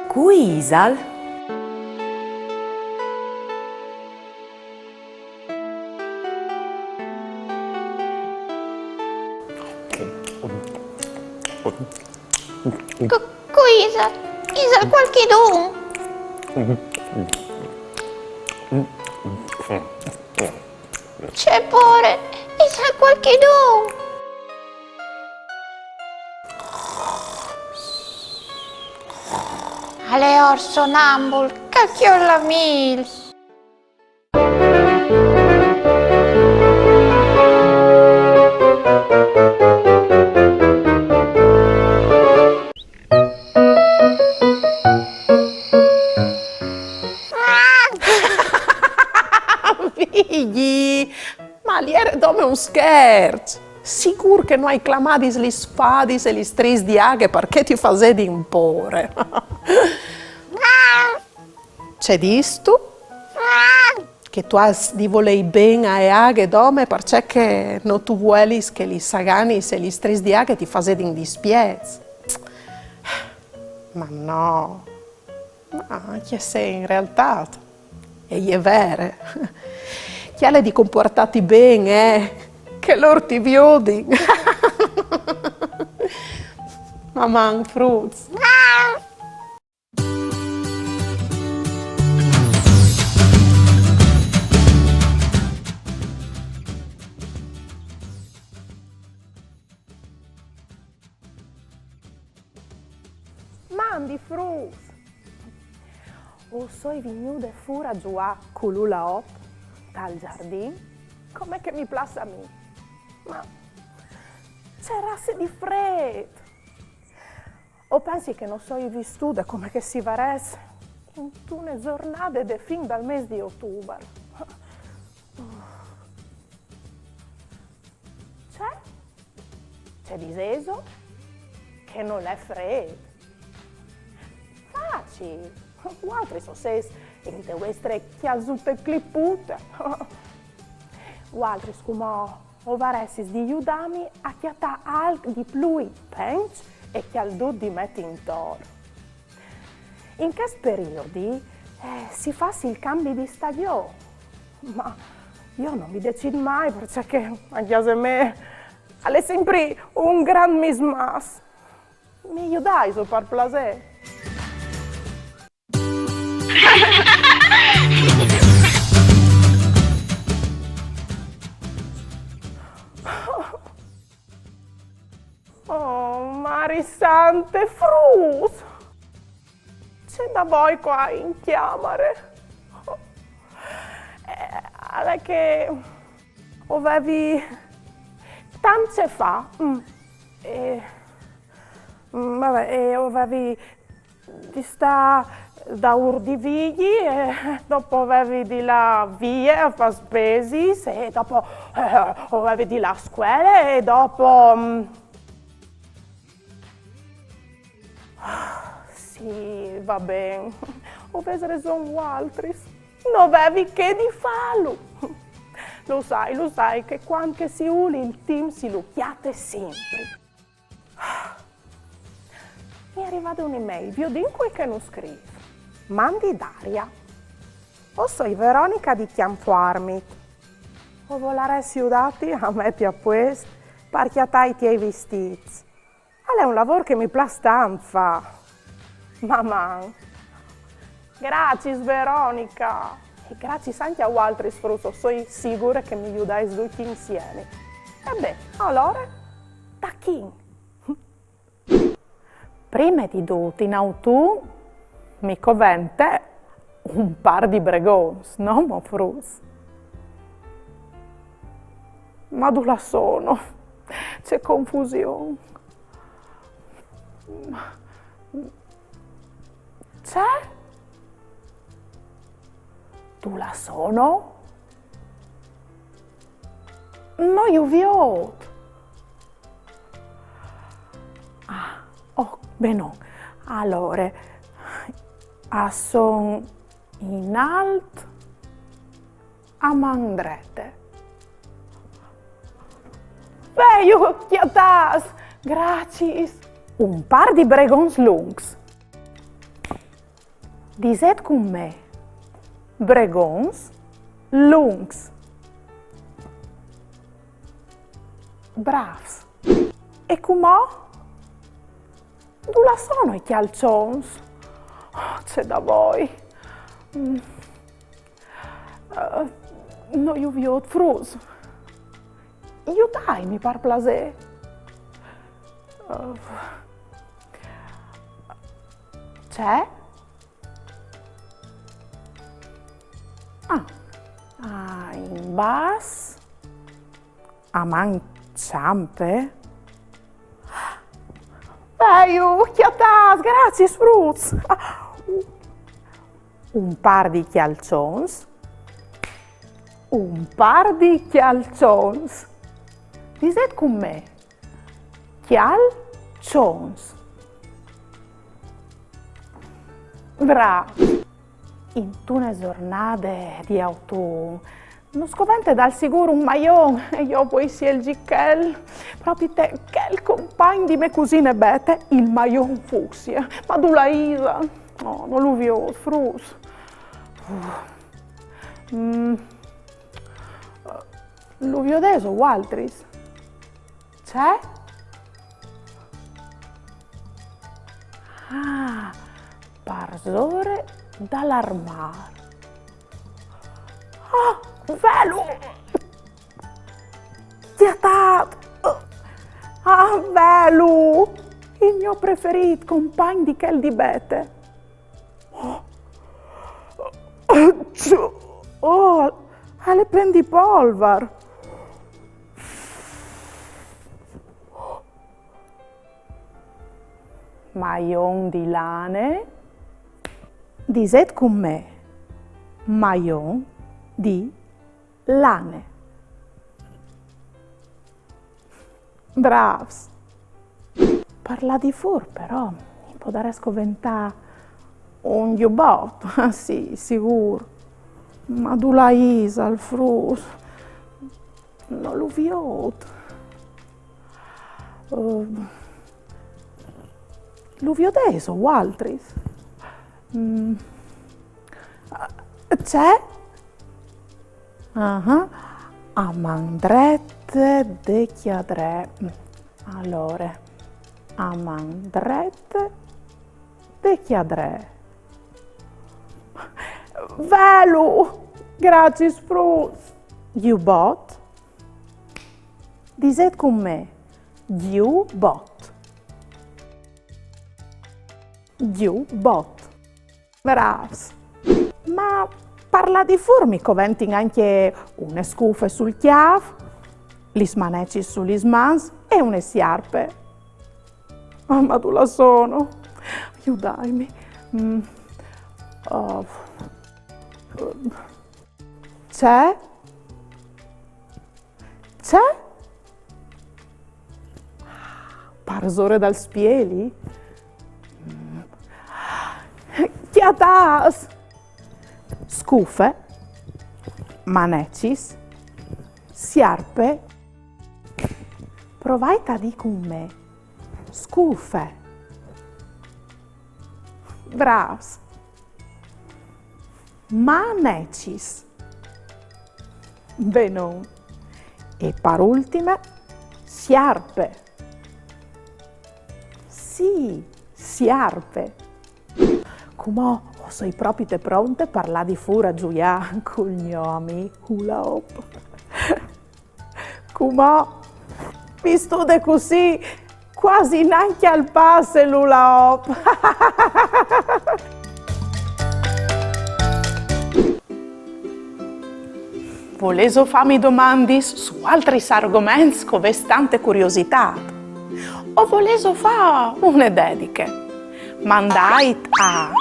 Cui isal? Cu-, cui isal? Isal cualchidun? Ce pôre, isal cualchidun? Al è ort sonambul, che al cjol la mîl. Vigji, ma al jere dome un scherç. Sigûr che no ai clamadis lis fadis e lis striis di aghe parcè ti fasedin pôre. Ce distu? Che tu âs di volei ben ae aghe dome parcè che no tu vuelis che lis saganis e lis striis di aghe ti fasedin dispiets. Ma no. Ma ce, se in realtât e je vere. Cjale di compuartâti ben, eh, che lôr ti viodin. Maman, fruts. Mandi fruts! O soi vignude fûr a zuiâ cul hula hoop tal zardin, come che mi plâs a mi. Ma ce rasse di frêt! O pensi che no soi vistude come che si varès intune zornade de fin dal mês di Otubar. Ce? Ce disêso? Che nol è frêt? Facil! Vualtris o sês inte vuestre cjasute clipute. Vualtris cumò o varessis di judâmi a cjatâ alc di plui penç e cjaldut di meti intor. In chest periodi, eh, si fâs il cambi di stagjon. Ma jo no mi decît mai, parcè che a cjase mê al è simpri un grant mismàs. Mi judaiso, par plasê? Oh, Mari sante, fruts! Ce da voi qua in cjamare? Eh, al è che o vevi tant ce fâ. Mm. E, mm, va ben, e o vevi di stâ daûr di Vigji, e dopo o vevi di lâ vie a fâ spesis, e dopo, eh, o vevi di lâ a scuele, e dopo, mm. Sì, va ben. O vês reson vualtris. No vevi che di fâlu. Lu sai, lu sai che cuant che si vûl il timp si lu cjate simpri. Mi è rivade une mail, viodìn cui che nus scrîf. Mandi Daria. O soi Veronica di Cjampuarmit. O volarès judâti a meti a puest par cjatâ i tiei vistîts. Al è un lavôr che mi plâs tant fâ. Maman! Graciis, Veronica! E graciis ancje a vualtris fruts, o soi sigure che mi judais ducj insiemi. E ben, alore, tachìn! Prime di dut, in autun mi covente un pâr di bregons, no mo, fruts? Ma dulà sono? Ce confusion! Ce? Dulà sono? No ju viôt. Ah, oh, benon. Alore, a son in alt a man drete. Velu, cjatâts! Graciis! Un pâr di bregons luncs. Disêt cun me: bregons luncs. Brâfs. E cumò? Dulà sono i cjalçons? Oh, ce da voi. Mm. Eh, no ju viôt, fruts. Judaimi, par plasê. Eh, ce? Ah, ah, in bas. A man çampe? Velu, cjatâts, graciis, fruts! Ah, un pâr di cjalçons. Un pâr di cjalçons. Disêt cun me: cjalçons. Brâfs! Intune zornade di autun nus covente dal sigûr un maion, e jo o vuei sielzi chel, propite chel compagn di mê cusine Bete, il maion fucsie. Ma dulà isal? Oh, no lu viôt, fruts. Uf. Mm. Lu viodêso vualtris? Ce? Ah, parsore dal armâr. Ah, velu! Cjatât! Ah, velu! Il gno preferît, compagn di chel di Bete. Oh, oh, al è plen di polvar. Maion di lane. Disêt cun me: maion di lane. Brâfs! Par lâ di fûr, però, mi podarès coventâ un gjubot, sì, sigûr. Ma dulà isal, fruts? No lu viôt. Eh, lu viodêso vualtris? Mm. Ce? Ah, a man drete de cjadree. Alore, a man drete de cjadree. Velu! Graciis, fruts! Gjubot. Disêt cun me: gjubot. Gjubot. Brâfs! Ma par lâ di fûr mi coventin ancje une scufe sul cjâf, lis manecis su lis mans e une siarpe. Ah, ma dulà sono? Judaimi. Mm. Oh. Ce? Ce? Parsore dal spieli? Cjatâts! Scufe, manecis, siarpe. Provait a dî cun me: scufe. Brâfs! Manecis. Benon. E par ultime, siarpe. Sì, siarpe. Cumò o soi propite pronte par lâ di fûr a zuiâ cul gno amì Hula Hoop. Cumò, vistude cussì, cuasi nancje al passe il Hula Hoop. Volêso fâmi domandis su altris argoments che o vês tante curiositât? O volêso fâ une dediche? Mandait a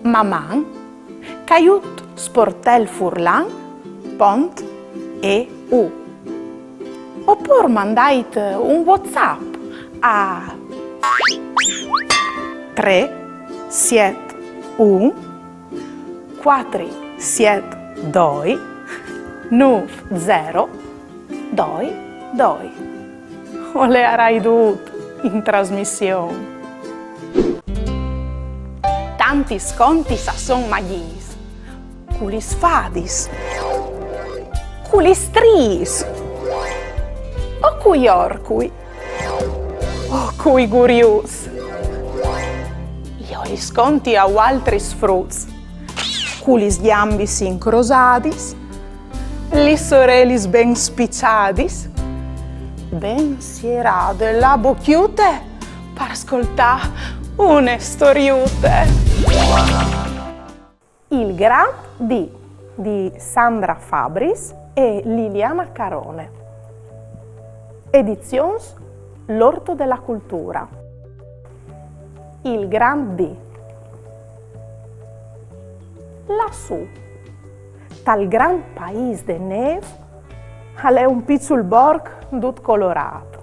maman caiut sportelfurlan pont e U. Opûr mandait un WhatsApp a trê siet un cuatri siet doi nûf zero doi doi. O leiarai dut in trasmission. Tantis contis a son magjis, cu lis fadis, cu lis striis, o cui orcui, o cui guriuts. Jo lis conti a vualtris fruts, cu lis gjambis incrosadis, lis orelis ben spiçadis, ben sierade la bocjute par scoltâ une storiute. Il grant dì di Sandra Fabris e Liliana Carone. Edizions L'Orto della Cultura. Il grant dì. Lassù, tal grant paîs de nêf, al è un piçul borc dut colorât.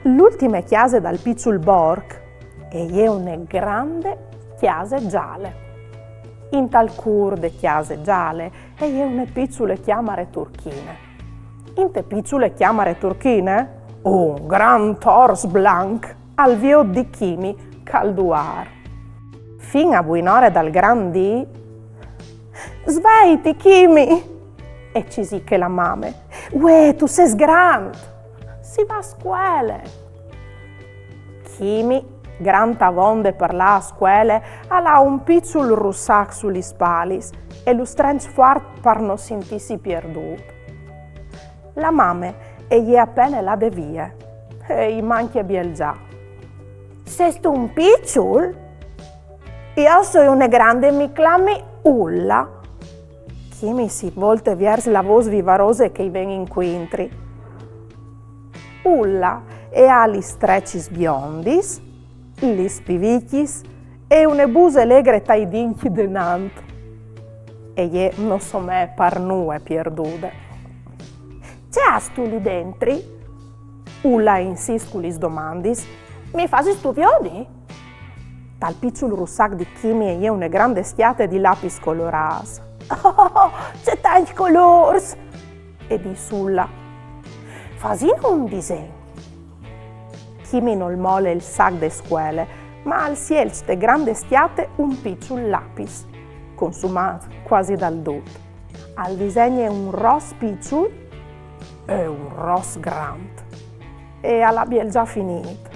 L'ultime cjase dal piçul borc e je une grande cjase zale. Intal cûr de cjase zale e je une piçule cjamare turchine. Inte piçule cjamare turchine, un grant ors blanc al viôt di Kimi che al duar. Fin a buinore dal grant dì: «Sveiti, Kimi!» e cisiche la mame. «Uè, tu sês grant! Si va a scuele!» Kimi, grant avonde par lâ a scuele, al à un piçul russac su lis spalis e lu strenç fuart par no sintîsi pierdût. La mame e je a pene lade vie e i mancje bielzâ. «Sêstu un piçul?» «Jo o soi une grande, mi clami Ulla.» Kimi si volte viers la vôs vivarose che i ven incuintri. Ulla e à lis strecis biondis, lis pivicjis e une buse legre tai dincj denant. E je no somee par nuie pierdude. «Ce âstu li dentri?» Ulla e insist cu lis domandis. «Mi fasistu viodi?» Tal piçul russac di Kimi e je une grande scjate di lapis colorâts. «Oh, ce tancj colôrs!» e dîs Ulla. «Fasìn un disen.» Kimi nol mole il sac de scuele, ma al sielç te grande scjate un piçul lapis, consumât cuasi dal dut. Al disegne un ros piçul e un ros grant. E al à bielzà finît.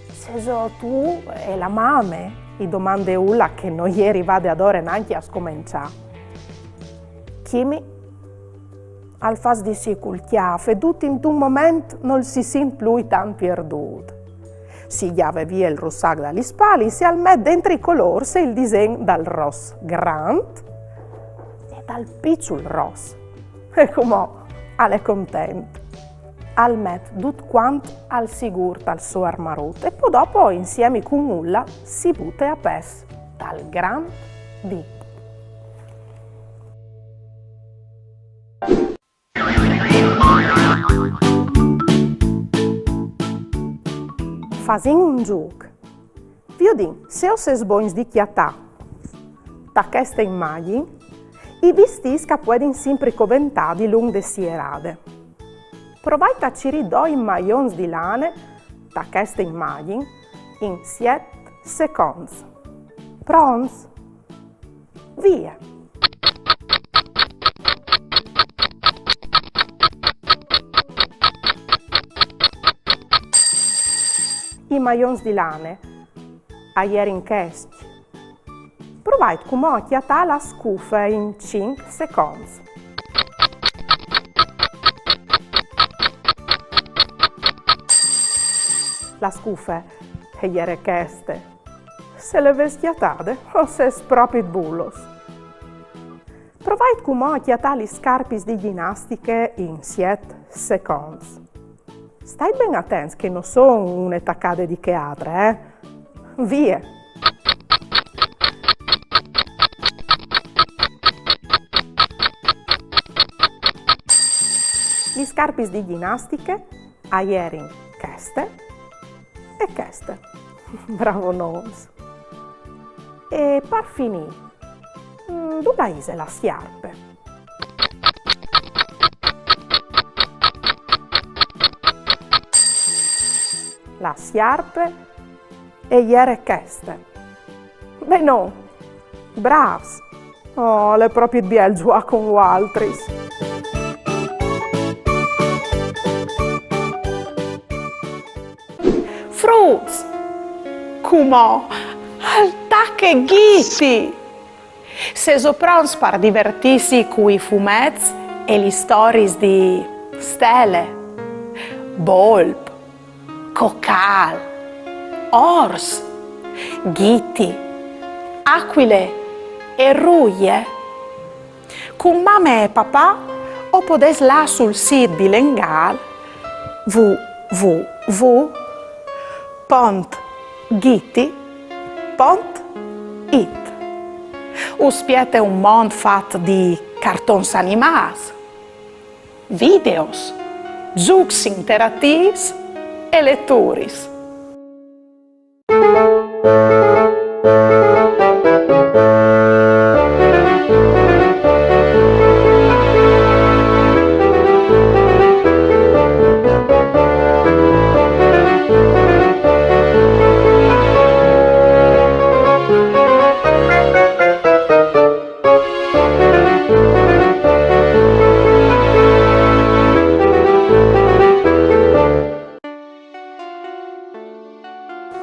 «Ce sêso tu e la mame?» i domande Ulla, che no je rivade adore nancje a scomençâ. Kimi al fâs di sì cul cjâf e dut intun moment nol si sint plui tant pierdût. Si gjave vie il russac da lis spalis e al met dentri i colôrs e il disen dal ros grant e dal piçul ros. E cumò al è content. Al met dut cuant al sigûr tal so armarut e po dopo, insiemi cun Ulla, si bute a pes tal grant dì. Fasìn un zûc. Viodìn se o sês bogns di cjatâ ta cheste imagjin i vistîts che a puedin simpri coventâ dilunc de sierade. Provait a cirî doi maions di lane ta cheste imagjin in siet seconts. Pronts? Vie! I maions di lane a jerin chescj. Provait cumò a cjatâ la scufe in cinc seconts. La scufe e jere cheste. Se le vês cjatade, o sês propit bulos. Provait cumò a cjatâ lis scarpis di gjinastiche in siet seconts. Stait ben atents che no son une tacade di chê altre, eh? Vie! Lis scarpis di gjinastiche a jerin cheste e cheste. Bravonons! E par finî, mm, dulà ise la siarpe? La siarpe e jere cheste. Benon, brâfs! Oh, al è propit biel zuiâ cun voaltris. Fruts! Cumò al tache Ghiti! Sêso pronts par divertîsi cui fumets e lis storiis di Stele, Bolp, Cocâl, Ors, Ghiti, Acuile e Ruie? Cun mame e papà o podês lâ sul sît bilengâl w w w pont ghiti pont it. Us spiete un mont fat di cartons animâts, videos, zûcs interatîfs e leturis.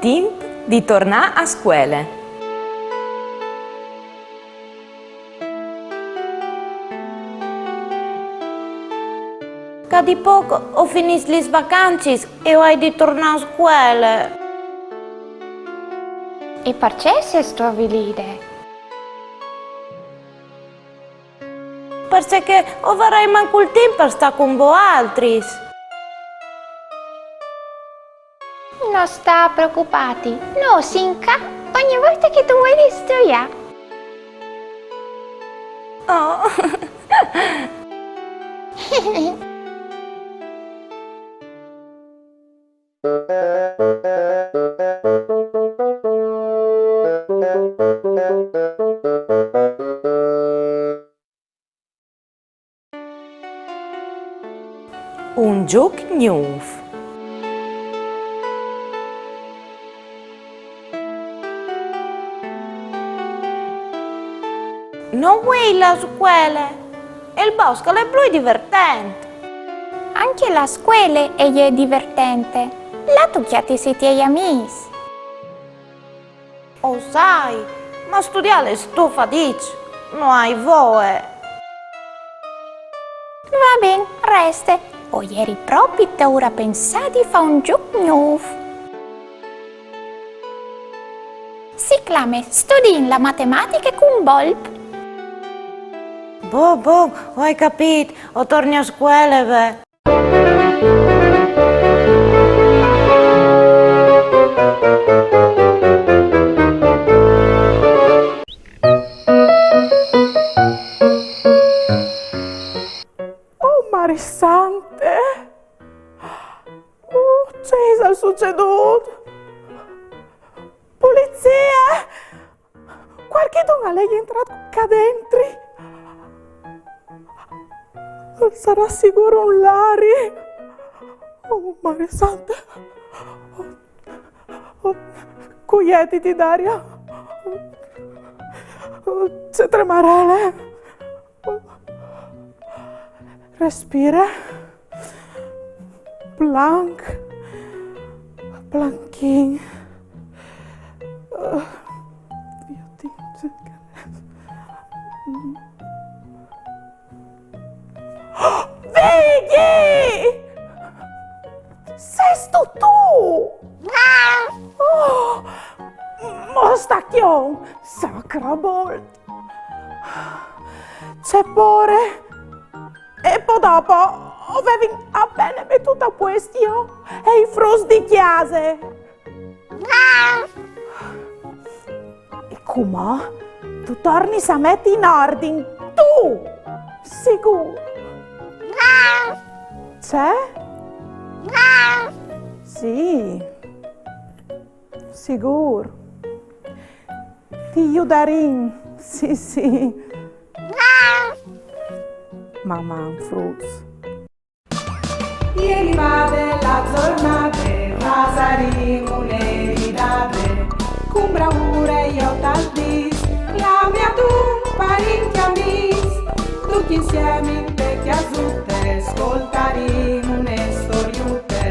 Timp di tornâ a scuele. Ca di pôc o finìs lis vacancis e o ai di tornâ a scuele. E parcè sêstu avilide? Parcè che o varai mancul timp par stâ cun voaltris. No sta preocupâti, nô o sin ca ogni volte che tu vuelis zuiâ. Oh. Un zûc gnûf. No vuei lâ a scuele. Il bosc al è plui divertent. Ancje la scuele e je divertente. Là tu cjatis i tiei amîs. O sai, ma studiâ al è stufadiç, no ai voie. Va ben, reste. O jeri propit daûr a pensâ di fâ un zûc gnûf. Si clame Studìn la matematiche cun Bolp. Bon, bon, o ai capît, o torni a scuele, ve. Oh, Mari Sante! Oh, ce isal sucedût? Pulizie! Cualchidun al è jentrât ca dentri. Al sarà sigûr un lari. Oh, Mari Sante. Oh, cuietiti, Daria. Oh, ce tremarele. Oh. Respire. Planc. Planchin. Uh, Dio, Dio. Vigji! Sêstu tu? Oh, mostacjon, sacrabolt! Ce pôre! E po dopo o vevin apene metût a puest jo e i fruts di cjase. E cumò tu tornis a meti in ordin, tu! Sigûr! Sì? Sì. Sigûr. Ti judarìn. Sì, sì. Maman, fruts. E rivade la zornade, fasarìn une ridade, cun braure jo tal dîs, clami a doi parints e amîs, ducj insiemi inte cjasute, scoltarìn une storiute,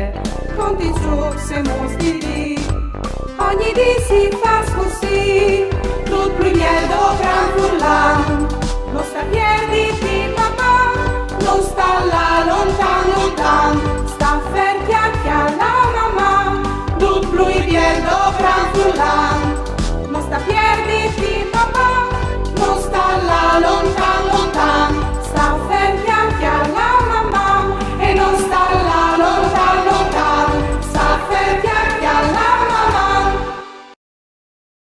cuntint zûcs e muts di dì. Ogni dì si fâs cussì, dut plui biel do gran furlan. No sta pierditi, papà, no sta lâ lontan lontan, sta fer, cjache la mamà, dut plui biel do gran furlan. No sta pierditi, papà, no sta lâ